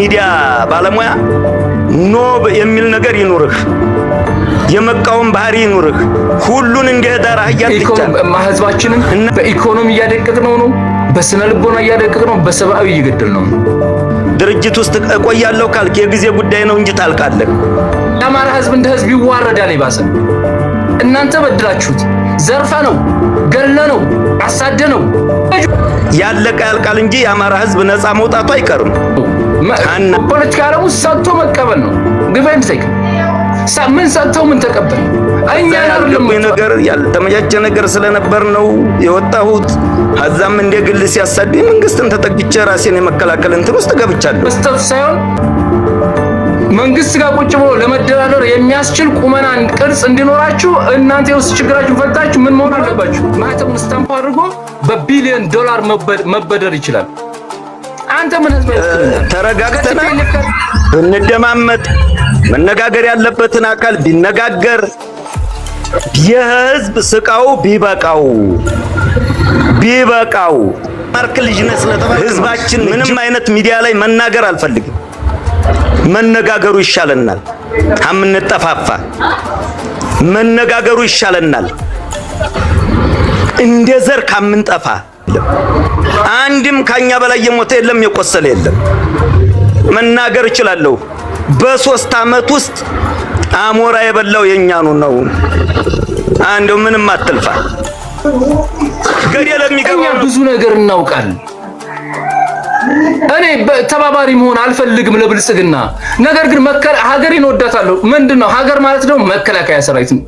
የሚዲያ ባለሙያ no የሚል ነገር ይኑርህ፣ የመቃወም ባህሪ ይኑርህ። ሁሉን እንደ ህዳር አህያ አትጫን። ህዝባችንን በኢኮኖሚ እያደቀቅነው ነው፣ በስነ ልቦና እያደቀቅነው፣ በሰብአዊ እየገደልነው ነው። ድርጅት ውስጥ እቆያለሁ ካልክ የጊዜ ጉዳይ ነው እንጂ ታልቃለህ። የአማራ ህዝብ እንደ ህዝብ ይዋረዳል። የባሰ እናንተ በድላችሁት ዘርፈ ነው ገለ ነው አሳደ ነው። ያለቀ ያልቃል እንጂ የአማራ ህዝብ ነፃ መውጣቱ አይቀርም። ፖለቲካ ዓለም ውስጥ ሰጥቶ መቀበል ነው። Give and take። ምን ሰጥተው ምን ተቀበል? እኛ ያልገባኝ ነገር ያልተመቻቸ ነገር ስለነበር ነው የወጣሁት። ከዛም እንደ ግል ሲያሳዱኝ መንግስትን ተጠግቼ ራሴን የመከላከል እንትን ውስጥ ገብቻለሁ። መስጠቱ ሳይሆን መንግስት ጋር ቁጭ ብሎ ለመደራደር የሚያስችል ቁመናን ቅርጽ እንዲኖራችሁ እናንተ የውስጥ ችግራችሁን ፈታችሁ ምን መሆን አለባችሁ? ማህተሙን stamp አድርጎ በቢሊዮን ዶላር መበደር ይችላል። አንተ ምን ህዝብ ተረጋግተናል። ብንደማመጥ፣ መነጋገር ያለበትን አካል ቢነጋገር፣ የህዝብ ስቃው ቢበቃው ቢበቃው፣ ማርክ ልጅ ነህ ስለተባለ ህዝባችን ምንም አይነት ሚዲያ ላይ መናገር አልፈልግም። መነጋገሩ ይሻለናል፣ ከምንጠፋፋ መነጋገሩ ይሻለናል። እንደ ዘር ከምንጠፋ አንድም ከኛ በላይ የሞተ የለም፣ የቆሰለ የለም። መናገር እችላለሁ። በ3 ዓመት ውስጥ አሞራ የበላው የኛኑ ነው። አንደው ምንም አትልፋ። ገደል የሚገባው ብዙ ነገር እናውቃለን። እኔ ተባባሪ መሆን አልፈልግም ለብልጽግና። ነገር ግን ሀገሬን እወዳታለሁ። ምንድን ነው ሀገር ማለት ደግሞ መከላከያ ሰራዊት ነው።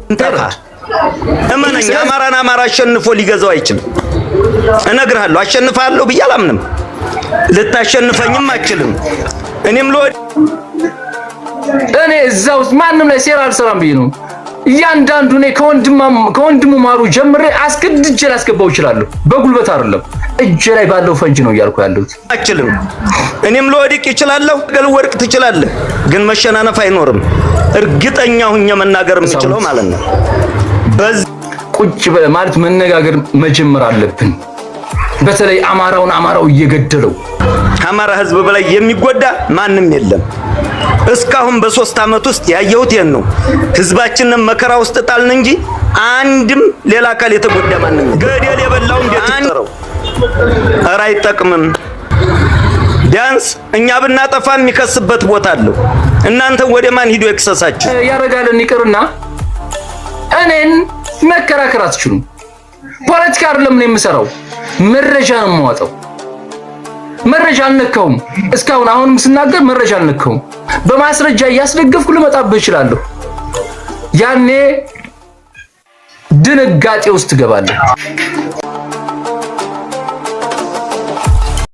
እመነኝ፣ አማራን አማራ አሸንፎ ሊገዛው አይችልም። እነግርሃለሁ፣ አሸንፋለሁ ብዬ አላምንም። ልታሸንፈኝም አችልም። እኔም ለወድ እኔ እዛ ውስጥ ማንም ላይ ሴራ አልሰራም ብዬ ነው። እያንዳንዱ እኔ ከወንድሙ ማሩ ጀምሬ አስገድጄ ላስገባው እችላለሁ። በጉልበት አይደለም፣ እጄ ላይ ባለው ፈንጅ ነው እያልኩ ያለሁት። አችልም። እኔም ለወድቅ ይችላለሁ፣ ወድቅ ትችላለህ፣ ግን መሸናነፍ አይኖርም። እርግጠኛ ሁኜ መናገር የምችለው ማለት ነው። በዚህ ቁጭ ማለት መነጋገር መጀመር አለብን። በተለይ አማራውን አማራው እየገደለው ከአማራ ሕዝብ በላይ የሚጎዳ ማንም የለም። እስካሁን በ3 ዓመት ውስጥ ያየሁት ይሄን ነው። ህዝባችንን መከራ ውስጥ ጣልን እንጂ አንድም ሌላ አካል የተጎዳ ማንም የለም። ገደል የበላው እንዴት ይጠረው? ኧረ አይጠቅምም። ቢያንስ እኛ ብናጠፋ የሚከስበት ቦታ አለው። እናንተ ወደ ማን ሂዶ ይክሰሳችሁ? ያረጋልን ይቅርና እኔን መከራከር አትችሉም። ፖለቲካ አይደለም ነው የምሰራው፣ መረጃ ነው የማወጣው። መረጃ አልነካውም እስካሁን። አሁንም ስናገር መረጃ አልነካውም። በማስረጃ እያስደገፍኩ ልመጣብህ እችላለሁ። ያኔ ድንጋጤ ውስጥ ትገባለህ።